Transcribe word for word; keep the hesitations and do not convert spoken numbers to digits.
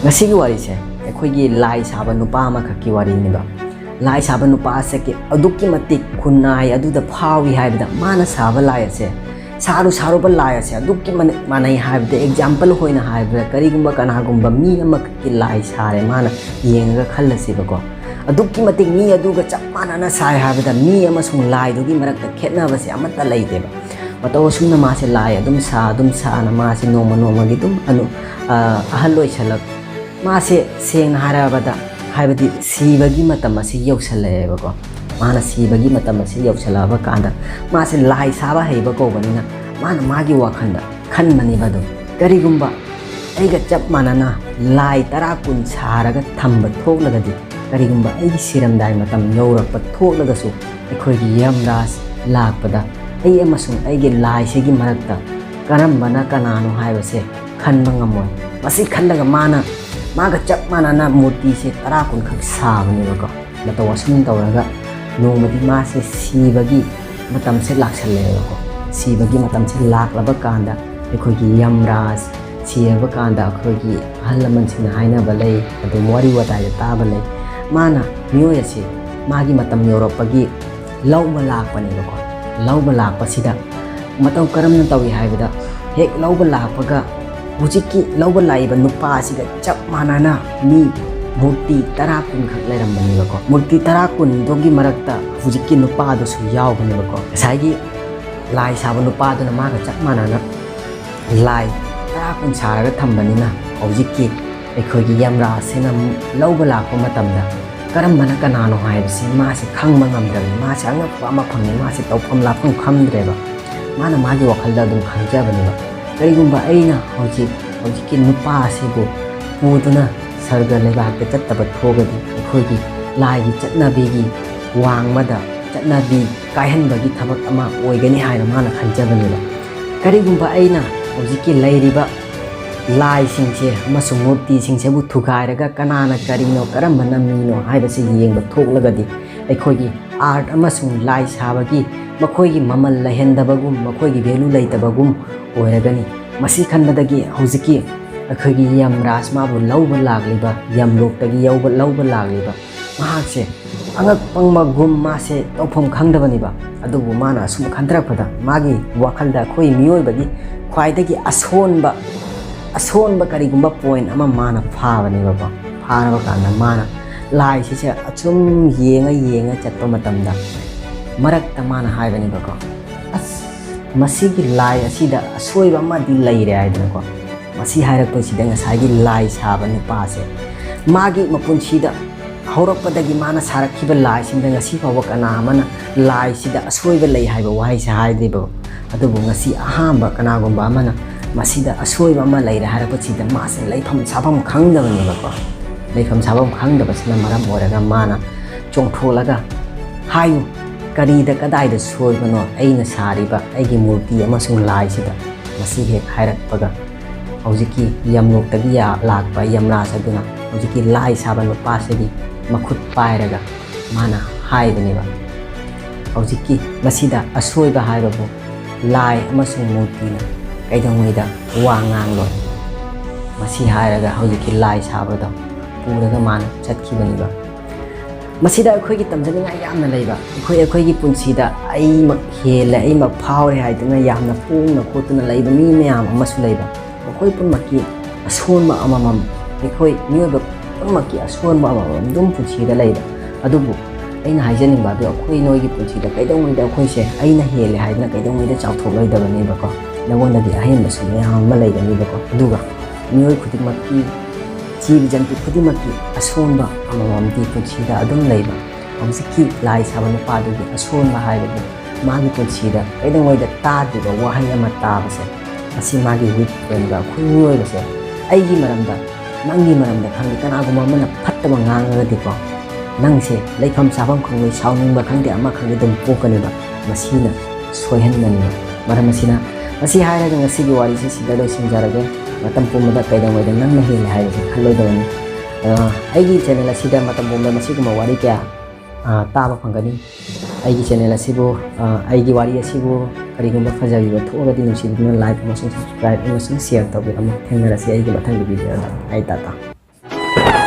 ꯉꯁꯤꯒꯤ ꯋꯥꯔꯤꯁꯦ ꯑꯩꯈꯣꯏꯒꯤ ꯂꯥꯏ ꯁꯥꯕ ꯅꯨꯄꯥ ꯑꯃꯈꯛꯀꯤ ꯋꯥꯔꯤꯅꯦꯕ꯫ ꯂꯥꯏ ꯁꯥꯕ ꯅꯨꯄꯥ ꯑꯁꯦ ꯑꯗꯨꯛꯀꯤ ꯃꯇꯤꯛ ꯈꯨꯟꯅꯥꯏ ꯑꯗꯨꯗ ꯐꯥꯎꯏ ꯍꯥꯏꯕꯗ, ꯃꯥꯅ ꯁꯥꯕ ꯂꯥꯏ ꯑꯁꯦ ꯁꯥꯔꯨ ꯁꯥꯔꯨꯕ ꯂꯥꯏ ꯑꯁꯦ ꯑꯗꯨꯛꯀꯤ ꯃꯇꯤꯛ ꯃꯥꯟꯅꯩ ꯍꯥꯏꯕꯗ, ꯑꯦꯛꯖꯥꯝꯄꯜ ꯑꯣꯏꯅ ꯍꯥꯏꯕꯗ, ꯀꯔꯤꯒꯨꯝꯕ ꯀꯅꯥꯒꯨꯝꯕ ꯃꯤ ꯑꯃꯈꯛꯀꯤ ꯂꯥꯏ ꯁꯥꯔꯦ ꯃꯥꯅ ꯌꯦꯡꯉꯒ ꯈꯜꯂꯁꯦꯕꯀꯣ꯫ ꯑꯗꯨꯛꯀꯤ ꯃꯇꯤꯛ ꯃꯤ ꯑꯗꯨꯒ ꯆꯞ ꯃꯥꯟꯅꯅ ꯁꯥꯏ ꯍꯥꯏꯕꯗ, ꯃꯤ ꯑꯃꯁꯨꯡ ꯂꯥꯏꯗꯨꯒꯤ ꯃꯔꯛꯇ ꯈꯦꯠꯅꯕꯁꯦ ꯑꯃꯠꯇ ꯂꯩꯇꯦꯕ꯫ ꯃꯇꯧ ꯑꯁꯨꯝꯅ ꯃꯥꯁꯦ ꯂꯥꯏ ꯑꯗꯨꯝ ꯁꯥ, ꯑꯗꯨꯝ ꯁꯥꯅ ꯃꯥꯁꯦ ꯅꯣꯡꯃ ꯅꯣꯡꯃꯒꯤ ꯑꯗꯨꯝ ꯑꯅꯨ-, ꯑ, ꯑꯍꯜ ꯑꯣꯏꯁꯜꯂꯛ-, ꯃꯥꯁꯦ ꯁꯦꯡꯅ ꯍꯥꯏꯔꯕꯗ, ꯍꯥꯏꯕꯗꯤ ꯁꯤꯕꯒꯤ ꯃꯇꯝ ꯑꯁꯤ ꯌꯧꯁꯜꯂꯛꯑꯦꯕꯀꯣ꯫ ꯃꯥꯅ ꯁꯤꯕꯒꯤ ꯃꯇꯝ ꯑꯁꯤ ꯌꯧꯁꯜꯂꯛꯑꯕ ꯀꯥꯟꯗ, ꯃꯥꯁꯦ ꯂꯥꯏ ꯁꯥꯕ ꯍꯩꯕ ꯀꯧꯕꯅꯤꯅ, ꯃꯥꯅ ꯃꯥꯒꯤ ꯋꯥꯈꯜꯗ ꯈꯟꯕꯅꯦꯕ ꯑꯗꯨꯝ, "ꯀꯔꯤꯒꯨꯝꯕ ꯑꯩꯒ ꯆꯞ ꯃꯥꯟꯅꯅ ꯂꯥꯏ ꯇꯔꯥ ꯀꯨꯟ ꯁꯥꯔꯒ ꯊꯝꯕ ꯊꯣꯛꯂꯒꯗꯤ, ꯀꯔꯤꯒꯨꯝꯕ ꯑꯩꯒꯤ ꯁꯤꯔꯝꯗꯥꯏ ꯃꯇꯝ ꯌꯧꯔꯛꯄ ꯊꯣꯛꯂꯒꯁꯨ, ꯑꯩꯈꯣꯏꯒꯤ ꯌꯝꯔꯥꯖ ꯂꯥꯛꯄꯗ ꯑꯩ ꯑꯃꯁꯨꯡ ꯑꯩꯒꯤ ꯂꯥꯏꯁꯤꯒꯤ ꯃꯔꯛꯇ ꯀꯔꯝꯕꯅ ꯀꯅꯥꯅꯣ ꯍꯥꯏꯕꯁꯦ ꯈꯟꯕ ꯉꯝꯃꯣꯏ"꯫ ꯃꯁꯤ ꯈꯜꯂꯒ ꯃꯥꯅ ꯃꯥꯒ ꯆꯞ ꯃꯥꯟꯅꯅ ꯃꯨꯔꯇꯤꯁꯦ ꯇꯔꯥ ꯀꯨꯟꯈꯛ ꯁꯥꯕꯅꯦꯕꯀꯣ꯫ ꯃꯇꯧ ꯑꯁꯨꯝ ꯇꯧꯔꯒ ꯅꯣꯡꯃꯗꯤ ꯃꯥꯁꯦ ꯁꯤꯕꯒꯤ ꯃꯇꯝꯁꯦ ꯂꯥꯛꯁꯜꯂꯛꯑꯦꯕꯀꯣ꯫ ꯁꯤꯕꯒꯤ ꯃꯇꯝꯁꯦ ꯂꯥꯛꯂꯕ ꯀꯥꯟꯗ, ꯑꯩꯈꯣꯏꯒꯤ ꯌꯝꯔꯥꯖ ꯁꯤꯔꯕ ꯀꯥꯟꯗ, ꯑꯩꯈꯣꯏꯒꯤ ꯑꯍꯜ ꯂꯃꯟꯁꯤꯡꯅ ꯍꯥꯏꯅꯕ ꯂꯩ, ꯑꯗꯨꯝ ꯋꯥꯔꯤ ꯋꯥꯇꯥꯏꯗ ꯇꯥꯕ ꯂꯩ, ꯃꯥꯅ, ꯃꯤꯑꯣꯏ ꯑꯁꯤ ꯃꯥꯒꯤ ꯃꯇꯝ ꯌꯧꯔꯛꯄꯒꯤ ꯂꯧꯕ ꯂꯥꯛꯄꯅꯦꯕꯀꯣ꯫ ꯂꯧꯕ ꯂꯥꯛꯄꯁꯤꯗ ꯃꯇꯧ ꯀꯔꯝꯅ ꯇꯧꯏ ꯍꯥꯏꯕꯗ, ꯍꯦꯛ ꯂꯧꯕ ꯂꯥꯛꯄꯒ ꯍꯧꯖꯤꯛꯀꯤ ꯂꯧꯕ ꯂꯥꯛꯏꯕ ꯅꯨꯄꯥ ꯑꯁꯤꯒ ꯆꯞ ꯃꯥꯟꯅꯅ ꯃꯤ ꯃꯨꯔꯇꯤ ꯇꯔꯥ ꯀꯨꯟꯈꯛ ꯂꯩꯔꯝꯕꯅꯦꯕꯀꯣ꯫ ꯃꯨꯔꯇꯤ ꯇꯔꯥ ꯀꯨꯟꯗꯨꯒꯤ ꯃꯔꯛꯇ ꯍꯧꯖꯤꯛꯀꯤ ꯅꯨꯄꯥꯗꯨꯁꯨ ꯌꯥꯎꯕꯅꯦꯕꯀꯣ꯫ ꯉꯁꯥꯏꯒꯤ ꯂꯥꯏ ꯁꯥꯕ ꯅꯨꯄꯥꯗꯨꯅ ꯃꯥꯒ ꯆꯞ ꯃꯥꯟꯅꯅ ꯂꯥꯏ ꯇꯔꯥ ꯀꯨꯟ ꯁꯥꯔꯒ ꯊꯝꯕꯅꯤꯅ, ꯍꯧꯖꯤꯛꯀꯤ ꯑꯩꯈꯣꯏꯒꯤ ꯌꯝꯔꯥꯖꯁꯤꯅ ꯂꯧꯕ ꯂꯥꯛꯄ ꯃꯇꯝꯗ ꯀꯔꯝꯕꯅ ꯀꯅꯥꯅꯣ ꯍꯥꯏꯕꯁꯤ ꯃꯥꯁꯦ ꯈꯪꯕ ꯉꯝꯗ꯭ꯔꯕꯅꯤ꯫ ꯃꯥꯁꯦ ꯑꯉꯛꯄ ꯑꯃ ꯐꯪꯉꯤ꯫ ꯃꯥꯁꯦ ꯇꯧꯐꯝ ꯂꯥꯛꯐꯝ ꯈꯪꯗ꯭ꯔꯦꯕ꯫ ꯃꯥꯅ ꯃꯥꯒꯤ ꯋꯥꯈꯜꯗ ꯑꯗꯨꯝ ꯈꯟꯖꯕꯅꯦꯕ, "ꯀꯔꯤꯒꯨꯝꯕ ꯑꯩꯅ ꯍꯧꯖꯤꯛ, ꯍꯧꯖꯤꯛꯀꯤ ꯅꯨꯄꯥ ꯑꯁꯤꯕꯨ ꯄꯨꯗꯨꯅ ꯁꯔꯒ ꯂꯩꯕꯥꯛꯇ ꯆꯠꯇꯕ ꯊꯣꯛꯑꯒꯗꯤ, ꯑꯩꯈꯣꯏꯒꯤ ꯂꯥꯏꯒꯤ ꯆꯠꯅꯕꯤꯒꯤ ꯋꯥꯡꯃꯗ ꯆꯠꯅꯕꯤ ꯀꯥꯏꯍꯟꯕꯒꯤ ꯊꯕꯛ ꯑꯃ ꯑꯣꯏꯒꯅꯤ" ꯍꯥꯏꯅ ꯃꯥꯅ ꯈꯟꯖꯕꯅꯦꯕ꯫ "ꯀꯔꯤꯒꯨꯝꯕ ꯑꯩꯅ ꯍꯧꯖꯤꯛꯀꯤ ꯂꯩꯔꯤꯕ ꯂꯥꯏꯁꯤꯡꯁꯦ ꯑꯃꯁꯨꯡ ꯃꯨꯔꯇꯤꯁꯤꯡꯁꯤꯕꯨ ꯊꯨꯒꯥꯏꯔꯒ ꯀꯅꯥꯅ ꯀꯔꯤꯅꯣ, ꯀꯔꯝꯕꯅ ꯃꯤꯅꯣ ꯍꯥꯏꯕꯁꯤ ꯌꯦꯡꯕ ꯊꯣꯛꯂꯒꯗꯤ, ꯑꯩꯈꯣꯏꯒꯤ ꯑꯥꯔꯠ ꯑꯃꯁꯨꯡ ꯂꯥꯏ ꯁꯥꯕꯒꯤ ꯃꯈꯣꯏꯒꯤ ꯃꯃꯜ ꯂꯩꯍꯟꯗꯕꯒꯨꯝ, ꯃꯈꯣꯏꯒꯤ ꯚꯦꯂꯨ ꯂꯩꯇꯕꯒꯨꯝ ꯑꯣꯏꯔꯒꯅꯤ꯫ ꯃꯁꯤ ꯈꯟꯕꯗꯒꯤ ꯍꯧꯖꯤꯛꯀꯤ ꯑꯩꯈꯣꯏꯒꯤ ꯌꯝꯔꯥꯖ ꯃꯥꯕꯨ ꯂꯧꯕ ꯂꯥꯛꯂꯤꯕ, ꯌꯝꯂꯣꯛꯇꯒꯤ ꯌꯧꯕ ꯂꯧꯕ ꯂꯥꯛꯂꯤꯕ ꯃꯍꯥꯛꯁꯦ ꯑꯉꯛꯄ ꯑꯃꯒꯨꯝ ꯃꯥꯁꯦ ꯇꯧꯐꯝ ꯈꯪꯗꯕꯅꯦꯕ꯫ ꯑꯗꯨꯕꯨ ꯃꯥꯅ ꯑꯁꯨꯝ ꯈꯟꯊꯔꯛꯄꯗ ꯃꯥꯒꯤ ꯋꯥꯈꯜꯗ ꯑꯩꯈꯣꯏ ꯃꯤꯑꯣꯏꯕꯒꯤ ꯈ꯭ꯋꯥꯏꯗꯒꯤ ꯑꯁꯣꯟꯕ ꯑꯁꯣꯟꯕ ꯀꯔꯤꯒꯨꯝꯕ ꯄꯣꯏꯟ ꯑꯃ ꯃꯥꯅ ꯐꯥꯕꯅꯦꯕꯀꯣ꯫ ꯐꯥꯔꯕ ꯀꯥꯟꯗ ꯃꯥꯅ ꯂꯥꯏꯁꯤꯁꯦ ꯑꯁꯨꯝ ꯌꯦꯡꯉ ꯌꯦꯡꯉ ꯆꯠꯄ ꯃꯇꯝꯗ ꯃꯔꯛꯇ ꯃꯥꯅ ꯍꯥꯏꯕꯅꯦꯕꯀꯣ, "ꯑꯁ, ꯃꯁꯤꯒꯤ ꯂꯥꯏ ꯑꯁꯤꯗ ꯑꯁꯣꯏꯕ ꯑꯃꯗꯤ ꯂꯩꯔꯦ" ꯍꯥꯏꯗꯅꯀꯣ꯫ ꯃꯁꯤ ꯍꯥꯏꯔꯛꯄꯁꯤꯗ ꯉꯁꯥꯏꯒꯤ ꯂꯥꯏ ꯁꯥꯕ ꯅꯨꯄꯥꯁꯦ ꯃꯥꯒꯤ ꯃꯄꯨꯟꯁꯤꯗ ꯍꯧꯔꯛꯄꯗꯒꯤ ꯃꯥꯅ ꯁꯥꯔꯛꯈꯤꯕ ꯂꯥꯏꯁꯤꯡꯗ ꯉꯁꯤ ꯐꯥꯎꯕ ꯀꯅꯥ ꯑꯃꯅ ꯂꯥꯏꯁꯤꯗ ꯑꯁꯣꯏꯕ ꯂꯩ ꯍꯥꯏꯕ ꯋꯥꯍꯩꯁꯦ ꯍꯥꯏꯗ꯭ꯔꯤꯕ꯫ ꯑꯗꯨꯕꯨ ꯉꯁꯤ ꯑꯍꯥꯟꯕ ꯀꯅꯥꯒꯨꯝꯕ ꯑꯃꯅ ꯃꯁꯤꯗ ꯑꯁꯣꯏꯕ ꯑꯃ ꯂꯩꯔꯦ ꯍꯥꯏꯔꯛꯄꯁꯤꯗ ꯃꯥꯁꯦ ꯂꯩꯐꯝ ꯁꯥꯐꯝ ꯈꯪꯗꯕꯅꯦꯕꯀꯣ꯫ ꯂꯩꯐꯝ ꯁꯥꯐꯝ ꯈꯪꯗꯕꯁꯤꯅ ꯃꯔꯝ ꯑꯣꯏꯔꯒ ꯃꯥꯅ ꯆꯣꯡꯊꯣꯛꯂꯒ, "ꯍꯥꯏꯌꯨ, ꯀꯔꯤꯗ ꯀꯗꯥꯏꯗ ꯁꯣꯏꯕꯅꯣ ꯑꯩꯅ ꯁꯥꯔꯤꯕ ꯑꯩꯒꯤ ꯃꯨꯔꯇꯤ ꯑꯃꯁꯨꯡ ꯂꯥꯏꯁꯤꯗ?" ꯃꯁꯤ ꯍꯦꯛ ꯍꯥꯏꯔꯛꯄꯒ ꯍꯧꯖꯤꯛꯀꯤ ꯌꯝꯂꯣꯛꯇꯒꯤ ꯌꯥ-, ꯂꯥꯛꯄ ꯌꯝꯔꯥꯖ ꯑꯗꯨꯅ ꯍꯧꯖꯤꯛꯀꯤ ꯂꯥꯏ ꯁꯥꯕ ꯅꯨꯄꯥꯁꯤꯒꯤ ꯃꯈꯨꯠ ꯄꯥꯏꯔꯒ ꯃꯥꯅ ꯍꯥꯏꯕꯅꯦꯕ, "ꯍꯧꯖꯤꯛꯀꯤ ꯃꯁꯤꯗ ꯑꯁꯣꯏꯕ ꯍꯥꯏꯕꯕꯨ ꯂꯥꯏ ꯑꯃꯁꯨꯡ ꯃꯨꯔꯇꯤꯅ ꯀꯩꯗꯧꯉꯩꯗ ꯋꯥ ꯉꯥꯡꯂꯣꯏ꯫" ꯃꯁꯤ ꯍꯥꯏꯔꯒ ꯍꯧꯖꯤꯛꯀꯤ ꯂꯥꯏ ꯁꯥꯕꯗꯣ ꯄꯨꯔꯒ ꯃꯥꯅ ꯆꯠꯈꯤꯕꯅꯦꯕ꯫ ꯃꯁꯤꯗ ꯑꯩꯈꯣꯏꯒꯤ ꯇꯝꯖꯅꯤꯡꯉꯥꯏ ꯌꯥꯝꯅ ꯂꯩꯕ, ꯑꯩꯈꯣꯏ, ꯑꯩꯈꯣꯏꯒꯤ ꯄꯨꯟꯁꯤꯗ "ꯑꯩꯃꯛ ꯍꯦꯜꯂꯦ, ꯑꯩꯃꯛ ꯐꯥꯎꯔꯦ" ꯍꯥꯏꯗꯨꯅ ꯌꯥꯝꯅ ꯄꯣꯡꯅ ꯈꯣꯠꯇꯨꯅ ꯂꯩꯕ ꯃꯤ ꯃꯌꯥꯝ ꯑꯃꯁꯨ ꯂꯩꯕ꯫ ꯃꯈꯣꯏ ꯄꯨꯝꯅꯃꯛꯀꯤ ꯑꯁꯣꯟꯕ ꯑꯃꯃꯝ, ꯑꯩꯈꯣꯏ ꯃꯤꯑꯣꯏꯕ ꯄꯨꯝꯅꯃꯛꯀꯤ ꯑꯁꯣꯟꯕ ꯑꯃꯃꯝ ꯑꯗꯨꯝ ꯄꯨꯟꯁꯤꯗ ꯂꯩꯕ꯫ ꯑꯗꯨꯕꯨ ꯑꯩꯅ ꯍꯥꯏꯖꯅꯤꯡꯕ ꯑꯗꯨ, ꯑꯩꯈꯣꯏ ꯅꯣꯏꯒꯤ ꯄꯨꯟꯁꯤꯗ ꯀꯩꯗꯧꯉꯩꯗ ꯑꯩꯈꯣꯏꯁꯦ "ꯑꯩꯅ ꯍꯦꯜꯂꯦ" ꯍꯥꯏꯗꯨꯅ ꯀꯩꯗꯧꯉꯩꯗ ꯆꯥꯎꯊꯣꯛꯂꯣꯏꯗꯕꯅꯦꯕꯀꯣ꯫ ꯅꯉꯣꯟꯗꯒꯤ ꯑꯍꯦꯟꯕꯁꯨ ꯃꯌꯥꯝ ꯑꯃ ꯂꯩꯒꯅꯦꯕꯀꯣ꯫ ꯑꯗꯨꯒ ꯃꯤꯑꯣꯏ ꯈꯨꯗꯤꯡꯃꯛꯀꯤ, ꯖꯤꯕ ꯖꯟꯇꯨ ꯈꯨꯗꯤꯡꯃꯛꯀꯤ ꯑꯁꯣꯟꯕ ꯑꯃꯃꯝꯗꯤ ꯄꯨꯟꯁꯤꯗ ꯑꯗꯨꯝ ꯂꯩꯕ꯫ ꯍꯧꯖꯤꯛꯀꯤ ꯂꯥꯏ ꯁꯥꯕ ꯅꯨꯄꯥꯗꯨꯒꯤ ꯑꯁꯣꯟꯕ ꯍꯥꯏꯕꯕꯨ ꯃꯥꯒꯤ ꯄꯨꯟꯁꯤꯗ ꯀꯩꯗꯧꯉꯩꯗ ꯇꯥꯗ꯭ꯔꯤꯕ ꯋꯥꯍꯩ ꯑꯃ ꯇꯥꯕꯁꯦ, ꯑꯁꯤ ꯃꯥꯒꯤ ꯋꯤꯛ ꯄꯣꯏꯟꯗ ꯑꯩꯈꯣꯏ ꯃꯤꯑꯣꯏꯕꯁꯦ, ꯑꯩꯒꯤ ꯃꯔꯝꯗ, ꯅꯪꯒꯤ ꯃꯔꯝꯗ ꯈꯪꯗꯦ, ꯀꯅꯥꯒꯨꯝꯕ ꯑꯃꯅ ꯐꯠꯇꯕ ꯉꯥꯡꯉꯒꯗꯤꯀꯣ, ꯅꯪꯁꯦ ꯂꯩꯐꯝ ꯆꯥꯐꯝ ꯈꯪꯉꯣꯏ, ꯁꯥꯎꯅꯤꯡꯕ ꯈꯪꯗꯦ, ꯑꯃ ꯈꯪꯗꯦ, ꯑꯗꯨꯝ ꯄꯣꯛꯀꯅꯦꯕ꯫ ꯃꯁꯤꯅ ꯁꯣꯏꯍꯟꯕꯅꯤ꯫ ꯃꯔꯝ ꯑꯁꯤꯅ, ꯃꯁꯤ ꯍꯥꯏꯔꯒ ꯉꯁꯤꯒꯤ ꯋꯥꯔꯤꯁꯤ ꯁꯤꯗ ꯂꯣꯏꯁꯤꯟꯖꯔꯒꯦ꯫ ꯃꯇꯝ ꯄꯨꯝꯕꯗ ꯀꯩꯗꯧꯉꯩꯗ ꯅꯪꯅ ꯍꯦꯜꯂꯦ ꯍꯥꯏꯕꯁꯤ ꯈꯜꯂꯣꯏꯗꯕꯅꯤ꯫ ꯑ, ꯑꯩꯒꯤ ꯆꯦꯅꯦꯜ ꯑꯁꯤꯗ ꯃꯇꯝ ꯄꯨꯝꯕꯗ ꯃꯁꯤꯒꯨꯝꯕ ꯋꯥꯔꯤ ꯀꯌꯥ, ꯑ, ꯇꯥꯕ ꯐꯪꯒꯅꯤ꯫ ꯑꯩꯒꯤ ꯆꯦꯅꯦꯜ ꯑꯁꯤꯕꯨ, ꯑ, ꯑꯩꯒꯤ ꯋꯥꯔꯤ ꯑꯁꯤꯕꯨ ꯀꯔꯤꯒꯨꯝꯕ ꯐꯖꯕꯤꯕ ꯊꯣꯛꯑꯒꯗꯤ ꯅꯨꯡꯁꯤꯕꯤꯗꯨꯅ ꯂꯥꯏꯛ ꯑꯃꯁꯨꯡ ꯁꯕꯁꯀ꯭ꯔꯥꯏꯕ ꯑꯃꯁꯨꯡ ꯁꯤꯌꯔ ꯇꯧꯕꯤꯔꯝꯃꯨ꯫ ꯊꯦꯡꯅꯔꯁꯤ ꯑꯩꯒꯤ ꯃꯊꯪꯒꯤ ꯚꯤꯗꯤꯑꯣꯗ꯫ ꯑꯩ ꯇꯥꯇꯥ꯫